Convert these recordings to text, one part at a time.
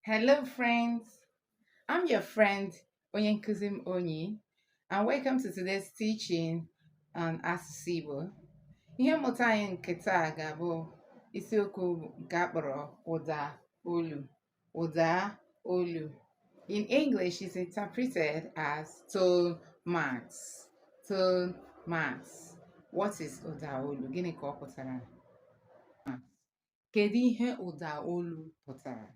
Hello friends, I'm your friend onye nkuzi m Onyi, and welcome to today's teaching on asụsụ Igbo. Ihe mmụta anyị nke taa ga-abụ isiokwu nke a kpọrọ ụda olu. Ụda olu. In English is interpreted as tone marks. Tone marks. What is ụda olu? Gịnị ka ọ pụtara? Kedu ihe ụda olu pụtara?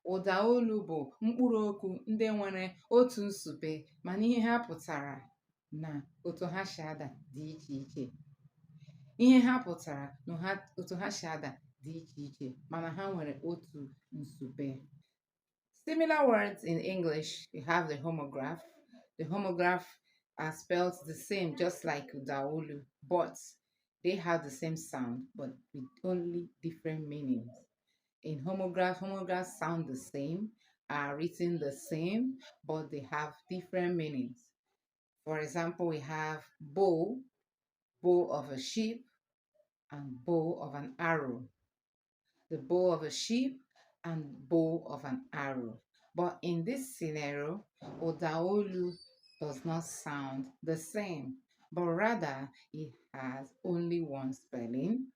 Ụda olu bụ mkpụrụ okwu ndị nwere otu nsupe mana ihe ha pụtara na otu ha si ada dị iche iche. Ihe ha pụtara na otu ha si ada dị iche iche mana ha nwere otu nsupe. Similar words in English, you have the homograph. The homograph are spelled the same, just like ụda olu, but they have the same sound, but with only different meanings. In homograph, homographs sound the same, are written the same, but they have different meanings. For example, we have bow, bow of a ship, and bow of an arrow. The bow of a ship and bow of an arrow. But in this scenario, ụda olu does not sound the same, but rather it has only one spelling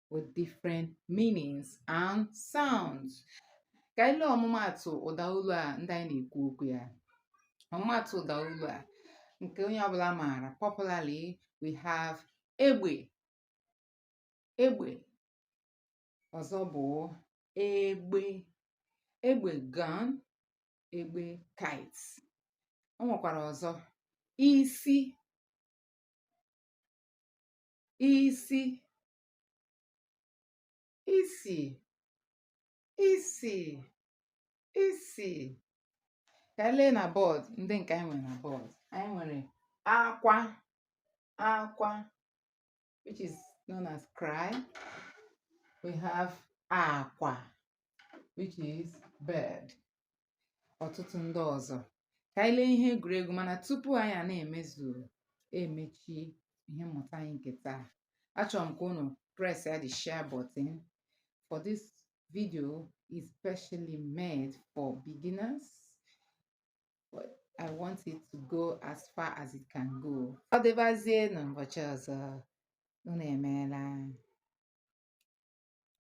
with different meanings and sounds. Ka anyị lee ọmụmaatụ ụda olu a ndị anyị na-ekwu okwu ya. Ọmụmaatụ ụda olu a nke onye ọbụla maara popularly, we have egbe, egbe. Ọzọ bụ egbe, egbe gun, egbe kite. O nwekwara ọzọ, isi, isi, isi, isi, isi. Ka anyị lee na bọọdụ ndị nke anyị nwere na bọọdụ. Anyị nwere akwa, akwa, which is known as cry. We have akwa, which is bed. Ọtụtụ ndị ọzọ. Ka anyị lee ihe egwuregwu, mana tupu anyị a na-emezu emechi ihe mmụta anyị nke taa, achọrọ m ka unu press ya the share button, for this video is specially made for beginners, but I want it to go as far as it can go. Ọ dịbazie n'ụbọchị ọzọ, unu emeela.